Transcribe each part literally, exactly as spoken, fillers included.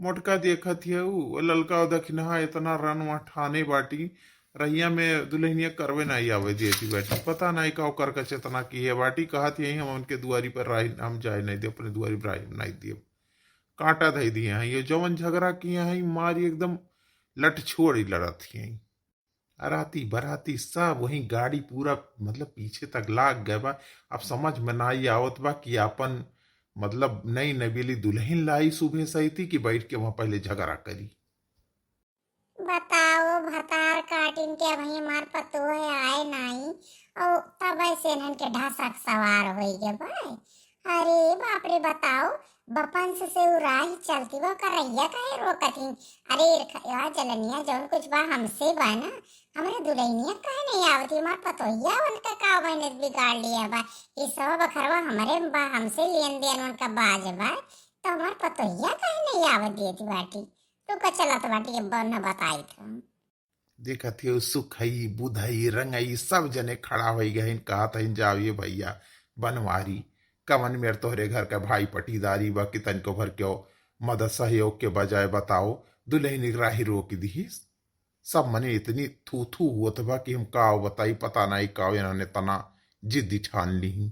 मोटका देखत हिया उ, ललका दखिनहा इतना रन वहाँ ठाने बाटी, रहिया में दुल्हनिया करवे नाई आवे देती बाटी। पता नाई का ओकर का चेतना की है बाटी, कहत यही हम उनके दुआरी पर राही, हम जाए नाई दे, अपने दुआरी पर राही नाई दे। कांटा धई दिए हैं, ये जवन झगड़ा किए हैं, मारी एकदम लट छोड़ी लड़त ही। अराती बराती सब वहीं गाड़ी पूरा, मतलब, पीछे तक लाग गए बा। अब समझ में नाई आवत बा कि आपन, मतलब, नई नवेली दुल्हन लाई सुबह सहिती कि बैठ के वहाँ पहले झगड़ा करी। बताओ, भतार काटिन के अबहीं हमार पतोह आए नाई, और तब ऐसे इन्हन के ढसक सवार होई गए भाई। अरे बाप रे, बताओ, बपंस से उ राही चलती बा, ओकर रहिया काहे रोकत ही? अरे इरख-, या जलनिया, जौन कुछ बा हमसे बा ना, हमरे दुल्हनिया काहे नहीं आवत ही? हमार पतोहिया उनका का मैंने बिगाड़ लिया बा, ये सब बखरवा हमरे बा, हमसे लेन देन उनका बाज बा, तो हमार पतोहिया काहे नहीं आवत देती बाटी? तू का चलत बाटी, अब न बताई था। देखत हियो, सुखई, बुधई, रंगई, सब जने खड़ा होई गहिन, कहत हइन, "जाओ ये भैया बनवारी, कवन मेर तोहरे घर का भाई पटीदारी बा कि तनिको भर क्यों मदद सहयोग के बजाय बताओ, दुल्हन एक राही रोक दिहिस।" सब मने इतनी थू थू होत बा कि हम काव बताई, पता नाई काव इन्होंने तना जिद्दी ठान ली।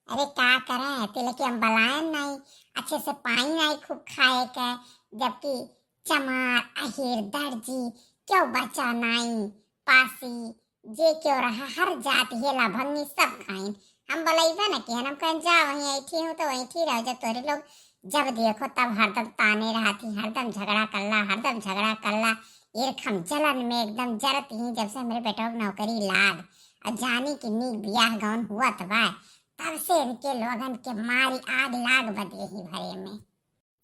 अरे का करे, तिलकिया में बलायन नाई, अच्छे से पाई नाई खूब खाए के, जबकि चमार, अहिर, दर्जी, क्यों बचा नाई, पासी, जे क्यों रहा, हर जात हेला भंगी सब खाइन। हम बलैबे न किहन, हम कहन जा वहीं ऐठी हूँ तो ऐठी रहो, जब तोरे लोग जब देखो तब हरदम ताने रहती, हरदम झगड़ा करला, हरदम झगड़ा करला। ईरख हम जलन में एकदम जरत ही, जब से हमरे बेटवा के नौकरी लाग और जानी कि नीक बियाह गौन हुआ त बा, तब से इनके लोगन के मारी आग लाग बदे ही भरे में।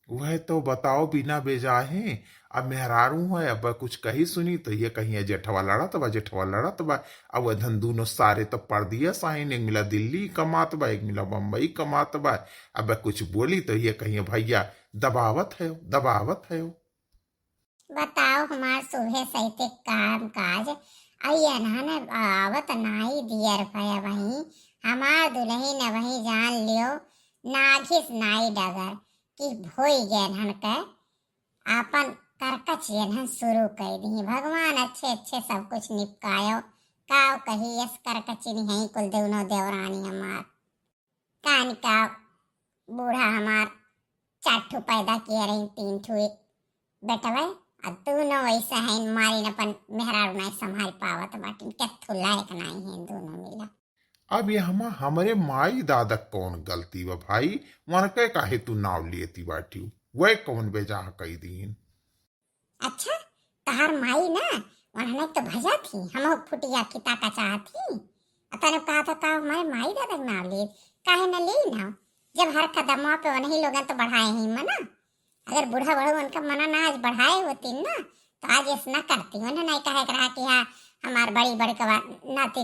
वह तो बताओ बिना बेजाहे, अब मेहरारू है, अब कुछ कही सुनी तो ये कहीं जेठवा लड़त बा, जेठवा लड़त बा। अब वह धन दूनो सारे तो परदिया साइन, एक मिला दिल्ली कमात बा, एक मिला बम्बई कमात बा। अब कुछ बोली तो ये कहीं भैया दबावत है, दबावत है। बताओ हमार सुबह सहिते काम काज, आई एनहन आवत नाई दियर भय वहीं, हमार दुल्हन वहीं जान लियो, नाघिस नाई डगर, कि भोई गए एनहन के आपन करकच एनहन शुरू कर दी। भगवान अच्छे अच्छे सब कुछ निपकायो, काव कही यस करकचिन है कुल देवनो देवरानी हमार। कान का बूढ़ा हमार चार ठो पैदा किए रही, तीन ठो बेटवे, आ दोनों वैसे हैं, मारिन अपन मेहरारू नाई संभाल पावत बाटिन, केथू लायक नाई हैं दोनों मिला। अब ये हमा, हमरे माई दादा कौन गलती बा भाई, वनके काहे तू नाव लेती बाटियो, वह कौन बेजाह कई दीन? अच्छा, तहार माई ना, वनने तो भजा थी, हम फुटिया खिता का चाहत ही। अतने कहा था का हमारे माई दादा के नाव ले, काहे न ले ना? जब हर कदमवा पे वनही लोगन तो बढ़ाए ही मना। अगर बूढ़ा बड़ू उनका मना ना आज बढ़ाए होती ना, तो आज ऐसा ना करती। उन्हें नहीं कहे के रहा कि हाँ, हमार बड़ी बड़कवा नाती,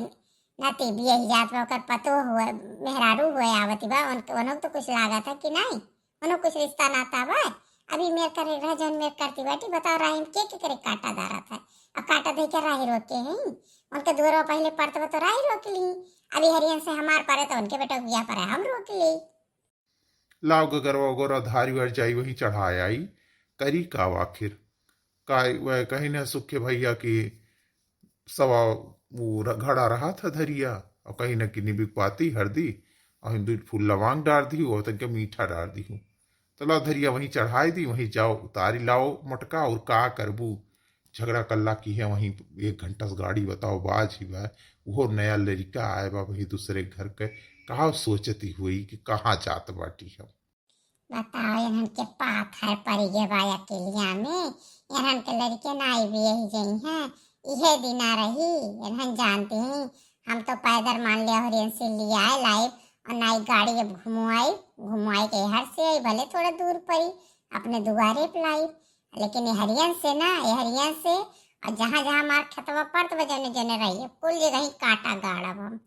नाती बियही जात बा, ओकर पतो हुए, मेहरारू हुए आवती बा, उनके, उन्हों तो कुछ लागत है कि नहीं? उन्हों कुछ रिश्ता नाता बा? अभी मेर करे रह, जौन मेर करती बाटी, बताओ, राही में के, के करे कांटा दारत है? अब कांटा दे के राही रोके हैं? उनके दुआरवा पहले पड़त बा तो राही रोक ली। अभी हरियन से हमार परे तो उनके बेटा के बियाह परे हम रोक ली। लाव गगरवा उगरवा धारी वारी जाई, वहीं चढ़ाए आई। करी का आखिर? का वह कहीं ना सुखे भैया की सवा वो र-, घड़ा रहा था धरिया, और कहीं ना कि निबिक पाती हरदी, और हिंदू फूल लवांग डार दी, और तनके मीठा डार दी हूँ। तो लाओ धरिया वहीं चढ़ाई दी, वहीं जाओ उतारी लाओ मटका, और का करबू? झगड़ा कल्ला की है वहीं एक घंटा से गाड़ी बताओ, बाज ही बा, वो नया लड़का आए बा वही दूसरे घर के, का सोचती हुई कि कहाँ जात बाटी हम। बताओ, इन्हन के पाथर पड़ी गए बा अकेलिया में, इन्हन के लड़के ना आई भी यही जई हैं, इहे दिना रही, इन्हन जानती ही, हम तो पैदल मान लिया हरियन से ले आए लाइब, और नाई गाड़ी अब घुमवाई, घुमवाई के हर से आई, भले थोड़ा दूर पड़ी, अपने दुआरे पे लाइब, लेकिन ये हरियन से ना, ये हरियन से, और जहाँ जहाँ मार खेतवा पड़त बा, जने जने रही, कुल जगह ही कांटा गाड़ब हम।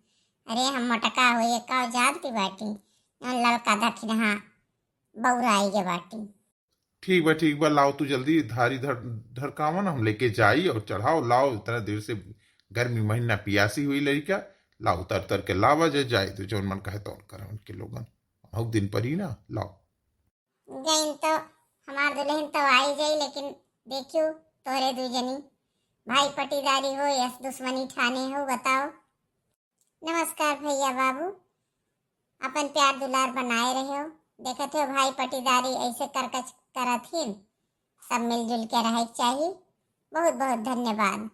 अरे हम मोटका होई, का जानती बाटी, ललका दखिनहा बौराई के बाटी। ठीक बा, ठीक बा, लाओ तू जल्दी धारी धर, ढरकावन, हम लेके जाई और चढ़ाओ, लाओ, इतना देर से गर्मी महीना पियासी हुई लड़का, लाओ, उतर उतर के लावा जे जाए, तो जौन मन कहे तौन करे उनके लोगन, बहुत दिन पर ही ना, लाओ। गईन तो हमार दुल्हन तो आई जाई, लेकिन देखियो तोहरे दू जनी भाई पटीदारी हो यस दुश्मनी ठाने हो, बताओ। नमस्कार भैया बाबू, अपन प्यार दुलार बनाए रहो। देखत हो भाई पटीदारी ऐसे करकच करत हिन, सब मिलजुल के रहे के चाही। बहुत बहुत धन्यवाद।